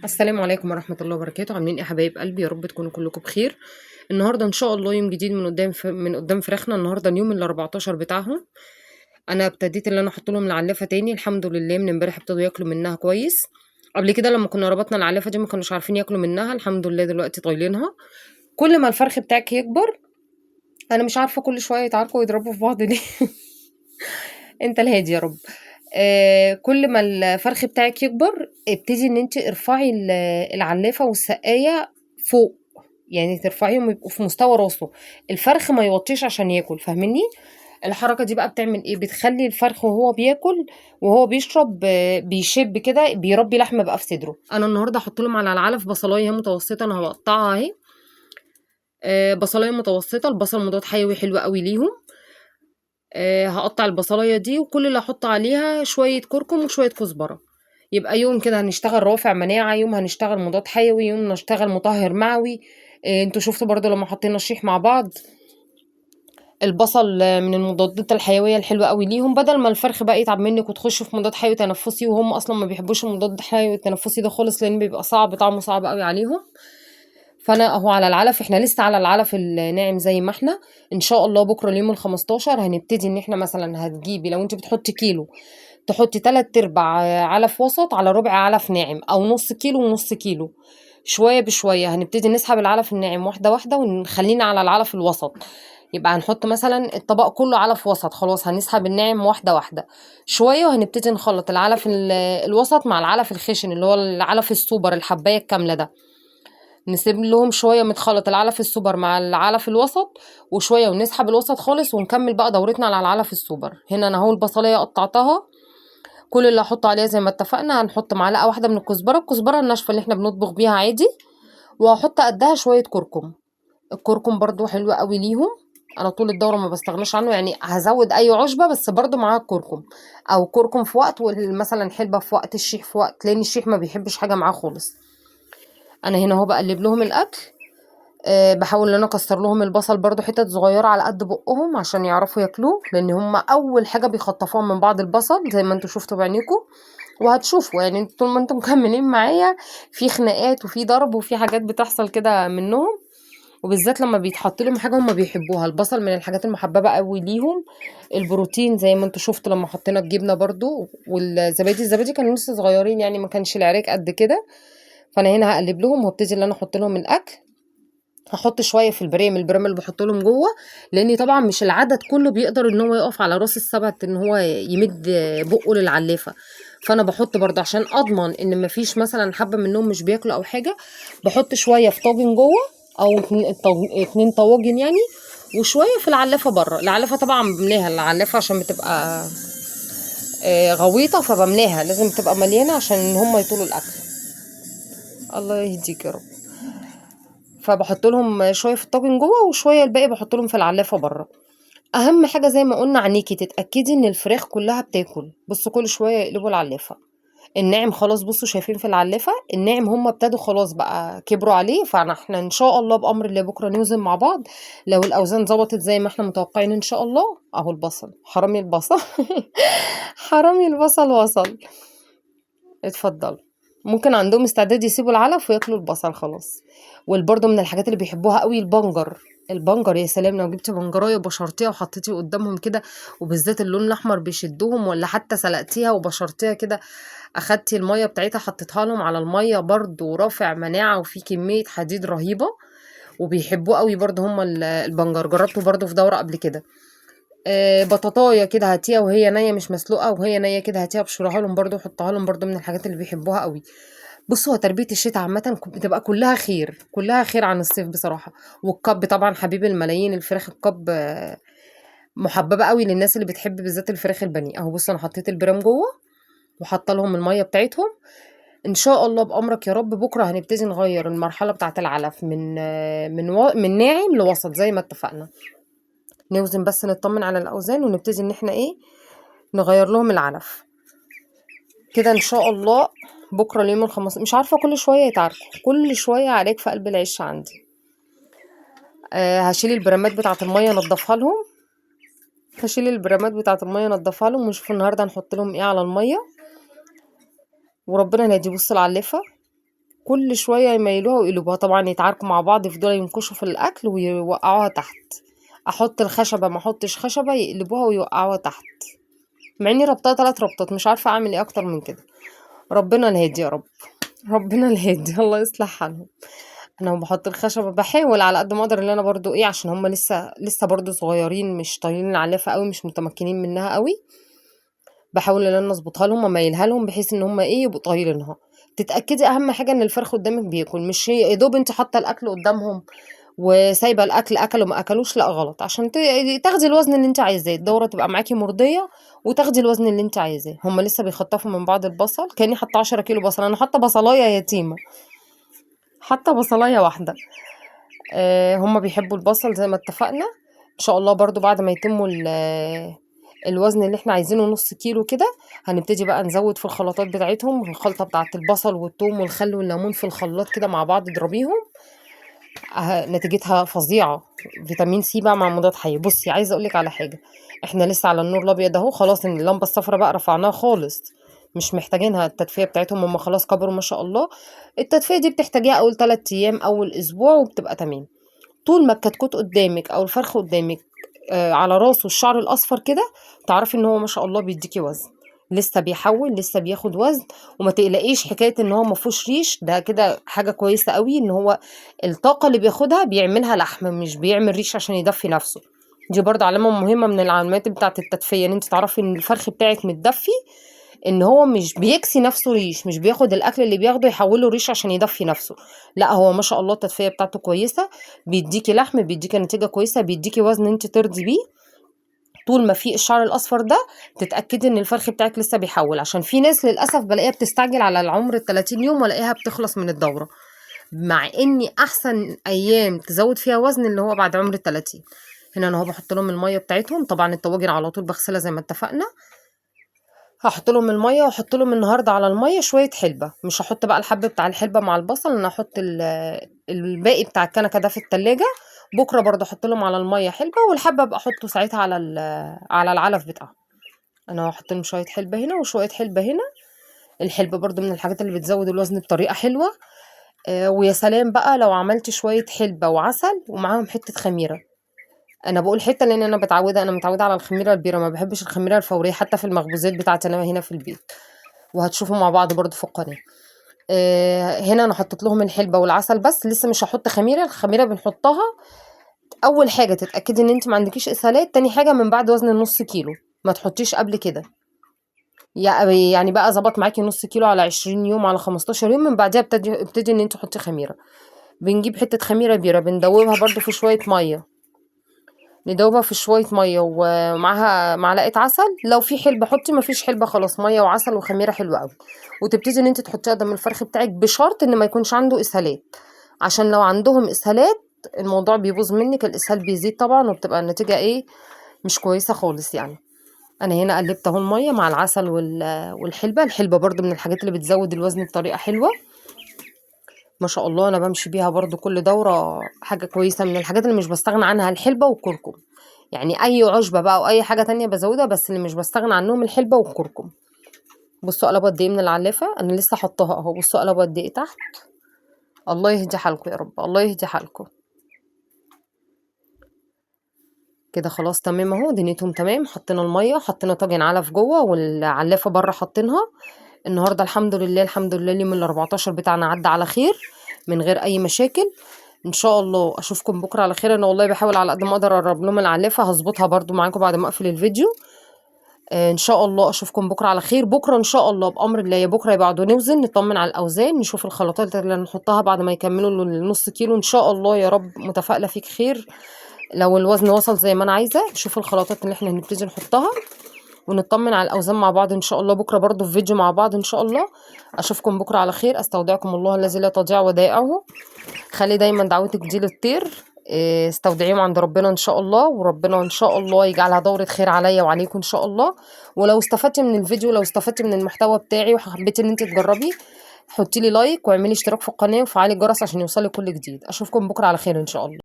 السلام عليكم ورحمة الله وبركاته. عاملين ايه يا حبايب قلبي؟ يا رب تكونوا كلكم بخير. النهارده ان شاء الله يوم جديد من قدام فراخنا. النهارده اليوم ال14 بتاعهم. انا ابتديت ان انا احط لهم العلافه تاني، الحمد لله. من امبارح ابتدوا ياكلوا منها كويس. قبل كده لما كنا ربطنا العلافه دي ما كانوش عارفين ياكلوا منها، الحمد لله دلوقتي طايلينها. كل ما الفرخ بتاعك يكبر، انا مش عارفه كل شوية يتعاركوا ويضربوا في بعض ليه. انت الهادي يا رب. كل ما الفرخ بتاعك يكبر ابتدي ان انت ارفعي العلافه والسقايه فوق، يعني ترفعيهم يبقوا في مستوى راسه، الفرخ ما يوطيش عشان ياكل، فاهميني؟ الحركة دي بقى بتعمل ايه؟ بتخلي الفرخ وهو بياكل وهو بيشرب، بيشب كده، بيربي لحمه بقى في صدره. انا النهارده هحط لهم على العلف بصلايه متوسطه، انا هقطعها اهي. بصلايه متوسطه، البصل مضاد حيوي حلو قوي ليهم. هقطع البصلايه دي، وكل اللي هحط عليها شوية كركم وشوية كزبره. يبقى يوم كده هنشتغل رافع مناعة، يوم هنشتغل مضاد حيوي، يوم نشتغل مطهر معوي. انتوا شفتوا برضو لما حطينا الشيح مع بعض، البصل من المضادات الحيوية الحلوة قوي ليهم. بدل ما الفرخ بقى يتعب منك وتخش في مضاد حيوي تنفسي، وهم اصلا ما بيحبوش المضاد الحيوي التنفسي ده خالص، لان بيبقى صعب، طعمه صعب قوي عليهم. فانا اهو على العلف، احنا لسه على العلف الناعم زي ما احنا. ان شاء الله بكره اليوم ال15 هنبتدي ان احنا مثلا هتجيبي، لو انت بتحطي كيلو تحطي 3/4 علف وسط على ربع علف ناعم، او نص كيلو ونص كيلو. شوية بشوية هنبتدي نسحب العلف الناعم واحدة واحدة، ونخلينا على العلف الوسط. يبقى هنحط مثلا الطبق كله علف وسط، خلاص هنسحب الناعم واحدة واحدة شوية، وهنبتدي نخلط العلف الوسط مع العلف الخشن اللي هو العلف السوبر الحبايه الكاملة ده. نسيب لهم شوية متخلط العلف السوبر مع العلف الوسط وشوية، ونسحب الوسط خالص، ونكمل بقى دورتنا على العلف السوبر. هنا انا اهو البصليه قطعتها، كل اللي هحطه عليها زي ما اتفقنا هنحط معلقه واحدة من الكزبره، الكزبره الناشفه اللي احنا بنطبخ بيها عادي، وهحط قدها شوية كركم. الكركم برضو حلو قوي ليهم، انا طول الدورة ما بستغناش عنه، يعني هزود اي عشبه بس برضو معاها الكركم، او كركم في وقت، ومثلا حلبة في وقت، الشيح في وقت، لان الشيح ما بيحبش حاجة معاه خالص. انا هنا اهو بقلب لهم الاكل، بحاول ان انا اكسر لهم البصل برضو حتت صغيرة على قد بقهم عشان يعرفوا ياكلوه، لان هم اول حاجة بيخطفوها من بعض البصل زي ما انتوا شفتوا بعينيكم، وهتشوفوا يعني طول ما انتم مكملين معايا في خناقات وفي ضرب وفي حاجات بتحصل كده منهم، وبالذات لما بيتحط لهم حاجة هم بيحبوها. البصل من الحاجات المحببة قوي ليهم. البروتين زي ما انتوا شفتوا لما حطينا الجبنة برضو والزبادي، الزبادي كانوا لسه صغيرين يعني ما كانش العراك قد كده. فانا هنا هقلب لهم وابتدي ان انا احط لهم الاكل. هحط شوية في البريم، البريم اللي بحط لهم جوه، لان طبعا مش العدد كله بيقدر ان هو يقف على راس السبت ان هو يمد بقه للعلافه، فانا بحط برضه عشان اضمن ان مفيش مثلا حبه منهم مش بياكلوا او حاجة، بحط شوية في طاجن جوه او 2 طواجن يعني، وشوية في العلافه بره. العلافه طبعا بملاها، العلافه عشان بتبقى غويطه فبملاها، لازم تبقى مليانة عشان هم يطولوا الاكل. الله يهديك يا رب. فبحط لهم شوية في الطاجن جوه وشوية الباقي بحط لهم في العلافه بره. اهم حاجة زي ما قلنا عينيكي تتاكدي ان الفراخ كلها بتاكل. بصوا كل شوية يقلبوا العلافه، الناعم خلاص، بصوا شايفين في العلافه الناعم هم ابتدوا خلاص بقى كبروا عليه. فاحنا ان شاء الله بامر الله بكره نوزن مع بعض لو الاوزان ظبطت زي ما احنا متوقعين ان شاء الله. اهو البصل، حرامي البصل حرامي البصل وصل، اتفضل. ممكن عندهم استعداد يسيبوا العلف وياكلوا البصل خلاص. والبرده من الحاجات اللي بيحبوها قوي البنجر، البنجر يا سلام لو جبتي بنجرايه وبشرتيها وحطيتي قدامهم كده، وبالذات اللون الاحمر بيشدهم، ولا حتى سلقتيها وبشرتيها كده اخدتي المية بتاعتها حطيتها لهم على المية برده، رافع مناعة وفي كمية حديد رهيبة، وبيحبوه قوي برده هم البنجر. جربته برده في دوره قبل كده. بطاطايه كده هاتيها وهي نيه مش مسلوقة، وهي نيه كده هاتيها ابشرها لهم برده وحطها لهم برده، من الحاجات اللي بيحبوها قوي. بصوا هو تربيه الشتاء عامة بتبقى كلها خير، كلها خير عن الصيف بصراحة. والكب طبعا حبيب الملايين، الفراخ الكب، محببة قوي للناس اللي بتحب بالذات الفراخ البانيه. اهو بصوا انا حطيت البرام جوه وحاطه لهم المية بتاعتهم. ان شاء الله بامرك يا رب بكره هنبتدي نغير المرحلة بتاعه العلف من ناعم لوسط زي ما اتفقنا. نوزن بس نطمن على الاوزان ونبتدي ان احنا ايه نغير لهم العلف كده ان شاء الله. بكره اليوم الخمس، مش عارفه كل شوية يتعاركوا، كل شوية عليك في قلب العش عندي. هشيل البرامات بتاعه المية انضفها لهم، هشيل البرامات بتاعه المية انضفها لهم، ونشوف النهارده هنحط لهم ايه على المية، وربنا يهدي. بصوا العلافه كل شوية يميلوها ويقلبوها. طبعا يتعاركوا مع بعض، يفضلوا ينكشوا في الاكل ويوقعوها تحت. احط الخشبة ما احطش خشبه، يقلبوها ويوقعوها تحت، مع اني ربطها 3 ربطات، مش عارفه اعمل ايه اكتر من كده. ربنا الهادي يا رب، ربنا الهادي، الله يصلح حالهم. انا بحط الخشبة بحاول على قد ما اقدر ان انا برضو ايه، عشان هم لسه برضو صغيرين، مش طايلين العلافه قوي، مش متمكنين منها قوي. بحاول ان انا اظبطها لهم واميلها لهم بحيث ان هم ايه يبقوا طايلينها. تتاكدي اهم حاجة ان الفرخ قدامك بياكل، مش يا دوب انت حاطه الاكل قدامهم وسايبه الاكل اكلوا ما اكلوش، لا غلط، عشان تاخدي الوزن اللي انت عايزاه، الدورة تبقى معاكي مرضية وتاخدي الوزن اللي انت عايزاه. هم لسه بيخطفوا من بعض البصل، كاني حاطه 10 كيلو بصل، انا حاطه بصلايه يتيمة، حاطه بصلايه واحدة. هم بيحبوا البصل زي ما اتفقنا. ان شاء الله برضو بعد ما يتموا الوزن اللي احنا عايزينه نص كيلو كده، هنبتدي بقى نزود في الخلطات بتاعتهم، الخلطة بتاعت البصل والثوم والخل والليمون في الخلاط كده مع بعض، اضربيهم، نتيجتها فظيعة. فيتامين سي بقى مع مضاد حيوي. بصي عايزه اقول لك على حاجة، احنا لسه على النور الابيض اهو، خلاص اللمبة الصفراء بقى رفعناها خالص، مش محتاجينها التدفئه بتاعتهم، هم خلاص كبروا ما شاء الله. التدفئه دي بتحتاجيها اول 3 ايام اول اسبوع وبتبقى تمام. طول ما الكتكوت قدامك او الفرخ قدامك، على راسه الشعر الاصفر كده، تعرفي ان هو ما شاء الله بيديكي وزن، لسه بيحول، لسه بياخد وزن. وما تقلقيش حكاية ان هو ما فيهوش ريش، ده كده حاجة كويسة قوي، ان هو الطاقة اللي بياخدها بيعملها لحم، مش بيعمل ريش عشان يدفي نفسه. دي برضه علامة مهمة من العلامات بتاعه التدفئه، ان انت تعرفي ان الفرخ بتاعك متدفي، ان هو مش بيكسي نفسه ريش، مش بياخد الاكل اللي بياخده يحوله ريش عشان يدفي نفسه، لا هو ما شاء الله التدفئه بتاعته كويسة، بيديكي لحم، بيديكي نتيجة كويسة، بيديكي وزن انت ترضي بيه. طول ما في الشعر الاصفر ده تتاكدي ان الفرخ بتاعك لسه بيحول، عشان في ناس للاسف بلاقيها بتستعجل على العمر ال 30 يوم والاقيها بتخلص من الدورة، مع اني احسن ايام تزود فيها وزن اللي هو بعد عمر ال 30. هنا انا اهو بحط لهم المية بتاعتهم، طبعا الطواجن على طول بغسلها زي ما اتفقنا. هحط لهم المية، واحط لهم النهارده على المية شوية حلبة، مش هحط بقى الحب بتاع الحلبة مع البصل، انا هحط الباقي بتاع الكنكه ده في التلاجة. بكره برضه احط لهم على المية حلبة، والحبه ابقى احطه ساعتها على العلف بتاعهم. انا هحط لهم شوية حلبة هنا وشوية حلبة هنا. الحلبة برضه من الحاجات اللي بتزود الوزن بطريقة حلوة. ويا سلام بقى لو عملت شوية حلبة وعسل ومعاهم حتة خميره. انا بقول حتة لان انا متعوده على الخميره البيره، ما بحبش الخميره الفورية حتى في المخبوزات بتاعتي انا هنا في البيت، وهتشوفوا مع بعض برضو في القناة. هنا انا حطيت لهم الحلبة والعسل بس، لسه مش هحط خميره. الخميره بنحطها اول حاجة تتاكدي ان انت ما عندكيش اسهالات، تاني حاجة من بعد وزن النص كيلو، ما تحطيش قبل كده. يعني بقى ظبط معاكي نص كيلو على 20 يوم على 15 يوم، من بعدها ابتدي ان انت تحطي خميره. بنجيب حتة خميره بيره بندوبها برضو في شوية مية، ندوبها في شوية مية ومعاها معلقه عسل، لو في حلبة حطي، ما فيش حلبة خلاص مية وعسل وخميره حلوة قوي. وتبتدي ان انت تحطيها قدام الفرخ بتاعك، بشرط ان ما يكونش عنده اسهالات، عشان لو عندهم اسهالات الموضوع بيبوظ منك، الاسهال بيزيد طبعا، وبتبقى النتيجة ايه مش كويسة خالص. انا هنا قلبت اهو المية مع العسل والحلبه. الحلبة برضو من الحاجات اللي بتزود الوزن بطريقة حلوة ما شاء الله، انا بمشي بيها برضو كل دوره، حاجة كويسة من الحاجات اللي مش بستغنى عنها الحلبة والكركم. اي عشبه بقى او اي حاجة تانية بزودها، بس اللي مش بستغنى عنهم الحلبة والكركم. بصوا قلبوا قد ايه من العلافه، انا لسه حطاها اهو، بصوا قلبوا قد ايه تحت. الله يهدي حالكم يا رب، الله يهدي حالكم. كده خلاص تمام اهو، دنيتهم تمام. حطينا المية، حطينا طاجن علف جوه والعلافه بره حاطينها. النهارده الحمد لله، الحمد لله اليوم ال 14 بتاعنا عدى على خير من غير اي مشاكل. ان شاء الله اشوفكم بكره على خير. انا والله بحاول على قد ما اقدر اقرب لهم العلافه، هظبطها برضو معاكم بعد ما اقفل الفيديو. ان شاء الله اشوفكم بكره على خير. بكره ان شاء الله بامر الله، يا بكره يا بعده نوزن، نطمن على الاوزان، نشوف الخلطات اللي هنحطها بعد ما يكملوا النص كيلو. ان شاء الله يا رب متفائلة فيك خير، لو الوزن وصل زي ما انا عايزه نشوف الخلطات اللي احنا هنبتدي نحطها ونطمن على الاوزان مع بعض ان شاء الله. بكره برضو في فيديو مع بعض ان شاء الله. اشوفكم بكره على خير. استودعكم الله الذي لا تضيع ودائعه. خلي دايما دعوتك دي للطير، استودعيهم عند ربنا ان شاء الله، وربنا ان شاء الله يجعلها دورة خير عليا وعليكم ان شاء الله. ولو استفدتي من الفيديو، لو استفدتي من المحتوى بتاعي وحبيتي ان انت تجربي، حطي لي لايك واعملي اشتراك في القناة وفعلي الجرس عشان يوصلك كل جديد. اشوفكم بكره على خير ان شاء الله.